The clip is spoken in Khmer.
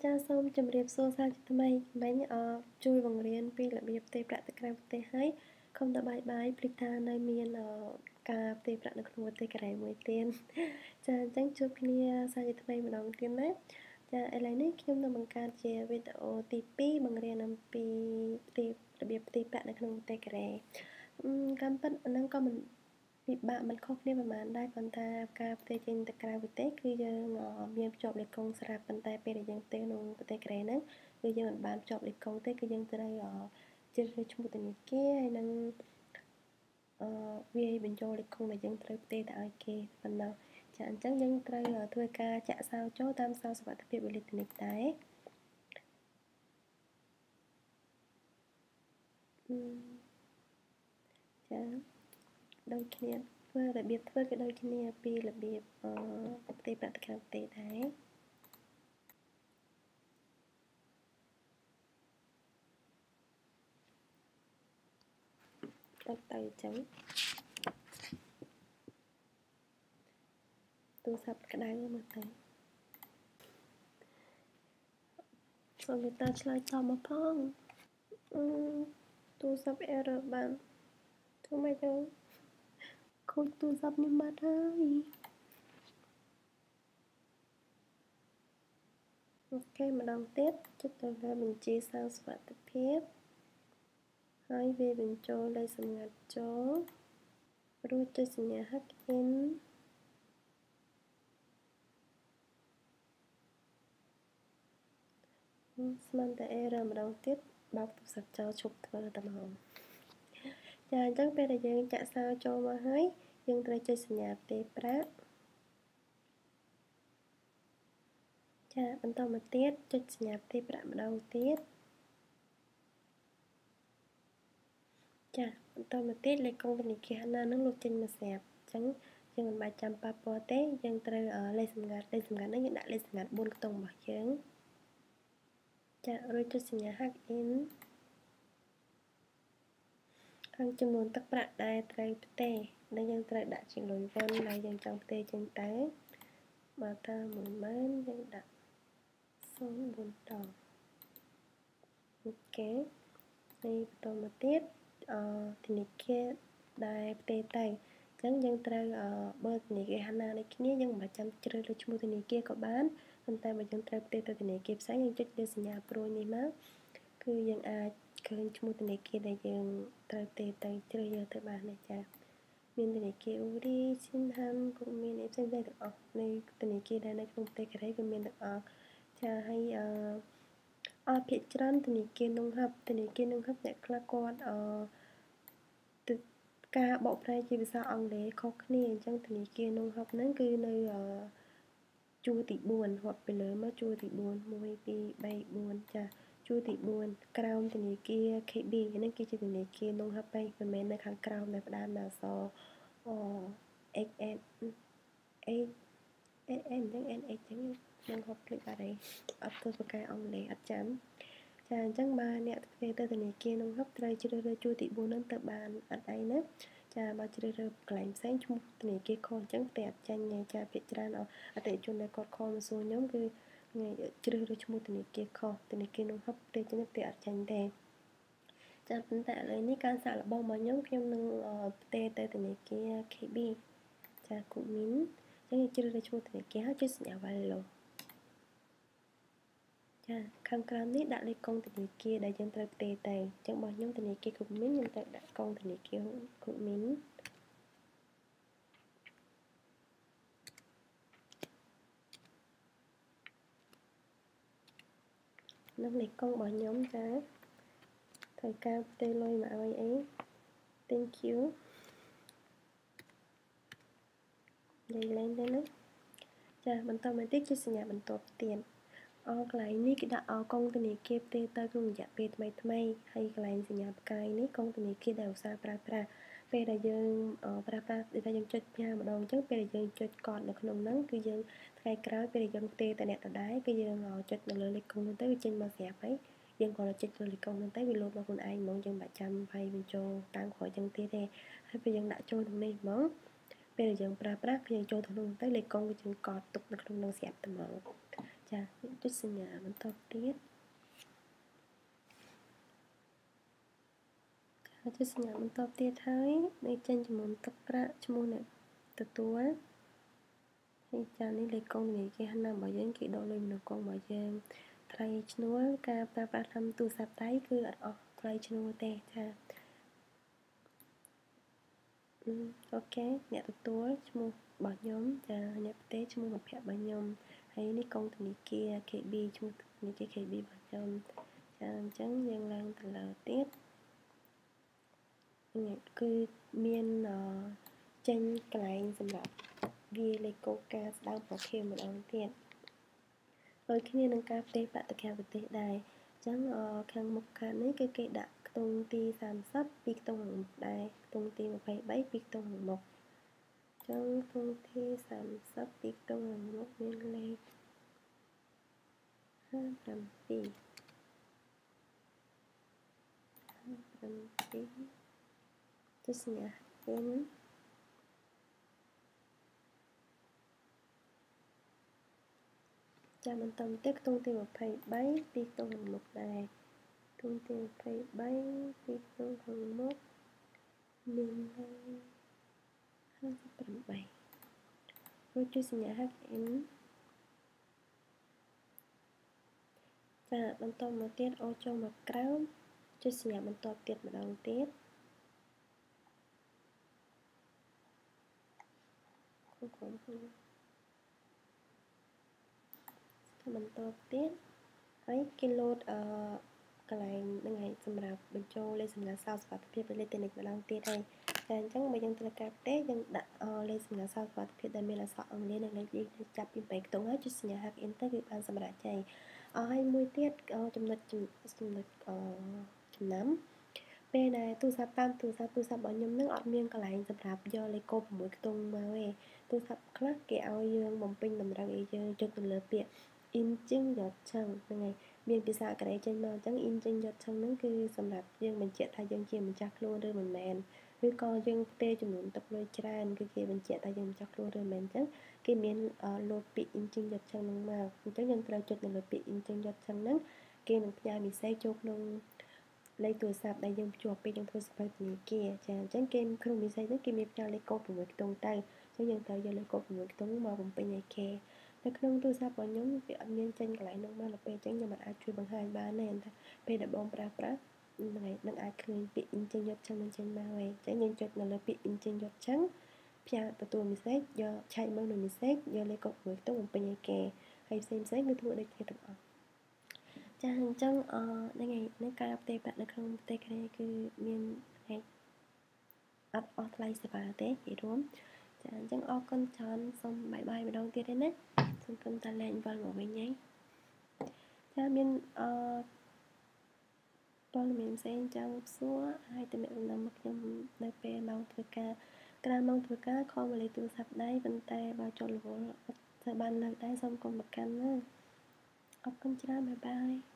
ចាសូមជម្រាបសួរសាជាថ្មីមិញជួយបង្រៀនពីរបៀបផ្ទេរប្រាក់ទៅក្រៅប្រទេសហើយកុំតែបាយបាយភ្លេចថានៅមានការផ្ទេរប្រាក់នៅក្នុងប្រទេសកូរ៉េមួយទៀតចាអញ្ចឹងជួបគ្នាសាជាថ្មីម្ដងទៀតណាចាឥឡូវនេះខ្ញុំនឹងបង្កើតជាវីដេអូទី2បង្រៀនអំពីរបៀបផ្ទេរប្រាក់នៅក្នុងប្រទេសកូរ៉េកម្មពិតអាហ្នឹងក៏មិនពិបាកមិនខុសគ្នាប្រហែលដែរគ្រាន់តែការផ្ទេរចេញទៅក្រៅប្រទេសគឺយើងមានភ្ជាប់លេខកុងស្រាប់ប៉ុន្តែពេលដែលយើងផ្ទេរក្នុងប្រទេសកូរ៉េហ្នឹងគឺយើងមិនបានភ្ជាប់លេខកុងទេគឺយើងត្រូវជ្រើសរើសឈ្មោះធនាគារហើយនឹងវាយបញ្ចូលលេខកុងដែលយើងត្រូវផ្ទេរទៅឲ្យគេប៉ុណ្ណោះចាអញ្ចឹងយើងត្រូវធ្វើការចាក់សោចូលតាមសោសុវត្ថិភាពអេឡិចត្រូនិកដែរចាដូចគ្នាធ្វើរបៀបធ្វើក៏ដូចគ្នាពីរបៀបផ្ទេរប្រាក់ទៅក្រៅប្រទេសដែរអត់ទៅអញ្ចឹងទូរស័ព្ទក្តៅមើលទៅសូមមេត្តាឆ្លើយតបមកផងទូរស័ព្ទ error បានធ្វើម៉េចទៅខូចទូរស័ព្ទនេះបាត់ហើយអូខេម្ដងទៀតចុចទៅលើបញ្ជីសោសុវត្ថិភាពហើយវាបញ្ចូលលេខសម្ងាត់ចូលរួចចុចសញ្ញា hack in ស្មានតែ error ម្ដងទៀតបើកទូរស័ព្ទចោលឈប់ធ្វើតែហ្មងចាអញ្ចឹងពេលដែលយើងចាក់សោចូលមកហើយយើងត្រូវចុចសញ្ញាផ្ទេរប្រាក់ចាបន្តមកទៀតចុចសញ្ញាផ្ទេរប្រាក់ម្ដងទៀតចាបន្តមកទៀតលេខកុងធនាគារណានឹងលោកចេញមកស្រាប់អញ្ចឹងយើងមិនបាច់ចាំប៉ះពាល់ទេយើងត្រូវលេខសម្ងាត់ហ្នឹងយើងដាក់លេខសម្ងាត់4ខ្ទង់របស់យើងចារួចចុចសញ្ញា hack in ខាងចំនួនទឹកប្រាក់ដែលត្រូវផ្ទេរដែលយើងត្រូវដាក់ជាលុយវ៉ុនដែលយើងចង់ផ្ទេរចេញទៅបើថា10000យើងដាក់04ដងអូខេហើយបន្តមកទៀតធនាគារដែលផ្ទេរទៅអញ្ចឹងយើងត្រូវបើធនាគារហាណាដូចគ្នាយើងមិនបាច់ចាំជ្រើសរើសឈ្មោះធនាគារក៏បានប៉ុន្តែបើយើងត្រូវផ្ទេរទៅធនាគារផ្សេងយើងចុចលើសញ្ញាព្រួយនេះមកគឺយើងអាចឃើញឈ្មោះធនាគារដែលយើងត្រូវផ្ទេរទៅជ្រើសយកទៅបានណាចាមានធនាគារអ៊ូរីស៊ីនហាំក៏មានអីផ្សេងៗទាំងអស់នៅធនាគារដែលនៅក្នុងប្រទេសកូរ៉េគឺមានទាំងអស់ចាហើយអស់ភាគច្រើនធនាគារនងហាប់អ្នកខ្លះគាត់ការបកប្រែជាភាសាអង់គ្លេសខុសគ្នាអញ្ចឹងធនាគារនងហាប់ហ្នឹងគឺនៅជួរទី4រាប់ពីលើមកជួរទី4 1 2 3 4ចាជួរទី4ក្រោមធនាគារ KB ហ្នឹងគឺជាធនាគារនងហាប់ឯងមិនមែននៅខាងក្រោមដែលផ្ដើមដោយអក្សរ X N H N N ហ្នឹង N H ចឹងនងហាប់ភ្លេចបាត់ហើយអត់ធ្វើប្រកែអង់គ្លេសអត់ចាំចាអញ្ចឹងបើអ្នកផ្ទេរទៅធនាគារនងហាប់ត្រូវជ្រើសរើសជួរទី4ហ្នឹងទៅបានអត់អីណាចាបើជ្រើសរើសកន្លែងផ្សេងឈ្មោះធនាគារខុសអញ្ចឹងផ្ទេរអត់ចាញ់ទេចាភាគច្រើនអតិថិជនដែលគាត់ខលមកសួរខ្ញុំគឺថ្ងៃជ្រើសរើសឈ្មោះធនាគារខុសធនាគារនងហាប់ផ្ទេរចេញផ្ទេរអត់ចាញ់ទេចាប៉ុន្តែឥឡូវនេះការសាកល្បងរបស់ខ្ញុំខ្ញុំនឹងផ្ទេរទៅធនាគារ KB ចាគូមីនអញ្ចឹងជ្រើសរើសឈ្មោះធនាគារហើយចុចសញ្ញា Value ចាខាងក្រោមនេះដាក់លេខកុងធនាគារដែលយើងត្រូវផ្ទេរទៅអញ្ចឹងរបស់ខ្ញុំធនាគារគូមីនខ្ញុំត្រូវដាក់កុងធនាគារគូមីននឹងលេខកុងរបស់ខ្ញុំចាត្រូវការផ្ទេរលុយមកឲ្យអី Thank you និយាយលេងទេណាចាបន្តមកទៀតជាសញ្ញាបន្ទាប់ទៀតកន្លែងនេះគេដាក់កុងធនាគារផ្ទេរទៅក្នុងរយៈពេលថ្មីៗហើយកន្លែងសញ្ញាផ្កាយនេះកុងធនាគារដែលឧស្សាហ៍ប្រើប្រាស់ពេលដែលយើងប្រើប្រាស់ដូចថាយើងចុចផ្ញើម្ដងអញ្ចឹងពេលដែលយើងចុចកត់នៅក្នុងហ្នឹងគឺយើងថ្ងៃក្រោយពេលដែលយើងផ្ទេរទៅអ្នកដដែលគឺយើងចុចនៅលើលេខកុងហ្នឹងទៅវាចេញមកស្រាប់ហើយយើងគ្រាន់តែចុចលើលេខកុងហ្នឹងទៅវាលោតមកខ្លួនឯងហ្មងយើងមិនបាច់ចាំវាយបញ្ចូលតាមក្រោយចឹងទៀតទេហើយពេលយើងដាក់ចូលក្នុងនេះហ្មងពេលដែលយើងប្រើប្រាស់គឺយើងចូលទៅក្នុងទៅលេខកុងគឺយើងកត់ទុកនៅក្នុងហ្នឹងស្រាប់តែហ្មងចា ចុចសញ្ញាបន្តទៀតចុចសញ្ញាបន្តទៀតហើយនេះចេញចំនួនទឹកប្រាក់ឈ្មោះអ្នកទទួលហើយចានេះលេខកុងធនាគារណារបស់យើងគេដកលុយនៅកុងរបស់យើងថ្លៃឈ្នួលការប្រើប្រាស់តាមទូរស័ព្ទដៃគឺអត់អស់ថ្លៃឈ្នួលទេចាអូខេអ្នកទទួលឈ្មោះរបស់ខ្ញុំចាអ្នកផ្ទេឈ្មោះមិត្តភក្តិរបស់ខ្ញុំហើយនេះកុងធនាគារ KB ឈ្មោះធនាគារ KB របស់ខ្ញុំចាអញ្ចឹងយើងឡើងទៅលើទៀតនេះគឺមានចេញកន្លែងសម្រាប់វាលេខកូកាស្ដើងប្រខៀវម្ដងទៀតដូចគ្នានឹងការផ្ទេរប្រាក់ទៅក្រៅប្រទេសដែរអញ្ចឹងខាងមុខកាតនេះគឺគេដាក់ខ្ទង់ទី30ពីខ្ទង់ខាងមុខដែរខ្ទង់ទី23ពីខ្ទង់ខាងមុខអញ្ចឹងខ្ទង់ទី30ពីខ្ទង់ខាងមុខមានលេខ57 57ចុចសញ្ញា N ចាបន្តទៀតខ្ទង់ទី23ពីខ្ទង់ខាងមុខដែរខ្ទង់ទី23ពីខ្ទង់ខាងមុខមានលេខ58រួចចុចសញ្ញា N ចាបន្តមកទៀតអូចូលមកក្រោមចុចសញ្ញាបន្តទៀតម្ដងទៀតក្រុមបន្តទៀតហើយគេលោតកន្លែងហ្នឹងហើយសម្រាប់បញ្ចូលលេខសំណាងសោសុវត្ថិភាពលេខតេនិកម្ដងទៀតហើយចាអញ្ចឹងបើយើងត្រូវការទេយើងដាក់លេខសំណាងសោសុវត្ថិភាពដែលមានអក្សរអង់គ្លេសនិងលេខចាប់ពី8ខ្ទង់ហើយចុចសញ្ញា Hack Enter គឺបានសម្រាប់ចៃហើយមួយទៀតចំណុចចំណាំពេលដែលទូរស័ព្ទតាមទូរស័ព្ទរបស់ខ្ញុំនឹងអត់មានកន្លែងសម្រាប់យកលេខកូដ6ខ្ទង់មកទេទូរស័ព្ទខ្លះគេឲ្យយើងបំពេញតម្រូវឲ្យយើងចុចទៅលើពាក្យអ៊ីនជឹងយ៉តឆឹងហ្នឹងហើយមានភាសាកូរ៉េចេញមកអញ្ចឹងអ៊ីនជឹងយ៉តឆឹងហ្នឹងគឺសម្រាប់យើងបញ្ជាក់ថាយើងជាម្ចាស់ខ្លួនឬមិនមែនឬក៏យើងផ្ទេរចំនួនទឹកលុយច្រើនគឺគេបញ្ជាក់ថាយើងម្ចាស់ខ្លួនឬមិនមែនអញ្ចឹងគេមានលោតពាក្យអ៊ីនជឹងយ៉តឆឹងហ្នឹងមកអញ្ចឹងយើងត្រូវចុចនៅលើពាក្យអ៊ីនជឹងយ៉តឆឹងហ្នឹងគេនឹងផ្ញើមីសេចចូលក្នុងលេខទូរស័ព្ទដែលយើងភ្ជាប់ពេលយើងធ្វើសភៅធនាគារចាអញ្ចឹងគេក្នុងមីសេចហ្នឹងគេមានផ្ញើលេខកូដ6ខ្ទង់ទៅអញ្ចឹងយើងត្រូវយកលេខកូដ6ខ្ទង់មកបំពេញឲ្យគេនៅក្នុងទូរស័ព្ទរបស់ខ្ញុំវាអត់មានចេញកន្លែងនោះមកដល់ពេលអញ្ចឹងខ្ញុំមិនអាចជួយបង្ហាញបានទេថាពេលដែលបងប្រើប្រាស់ហ្នឹងហើយនឹងអាចឃើញពាក្យអ៊ីនជឹងយ៉តឆឹងនឹងចេញមកហើយអញ្ចឹងយើងចុចនៅលើពាក្យអ៊ីនជឹងយ៉តឆឹងផ្ញើទទួលមីសេចយកឆែកមើលនៅមីសេចយកលេខកូដ6ខ្ទង់បំពេញឲ្យគេហើយផ្សេងផ្សេងគឺធ្វើដូចគ្នាទាំងអស់ចាអញ្ចឹងហ្នឹងហើយនៅការផ្ទេរប្រាក់នៅក្នុងប្រទេសកូរ៉េគឺមានហេតុអត់អស់ថ្លៃសេវាទេនិយាយរួមចាអញ្ចឹងអរគុណច្រើនសូមបាយបាយម្ដងទៀតទេណាសង្ឃឹមថាលែងវិលមកវិញហើយចាមានព័ត៌មានផ្សេងចង់សួរហើយតំណែងមកខ្ញុំនៅពេលម៉ោងធ្វើការក្រៅម៉ោងធ្វើការខលមកលេខទូរស័ព្ទដៃប៉ុន្តែបើចូលរវល់អត់ធ្វើបានលើកដែរសូមកុំប្រកាន់ណាអរគុណច្រើនបាយបាយ។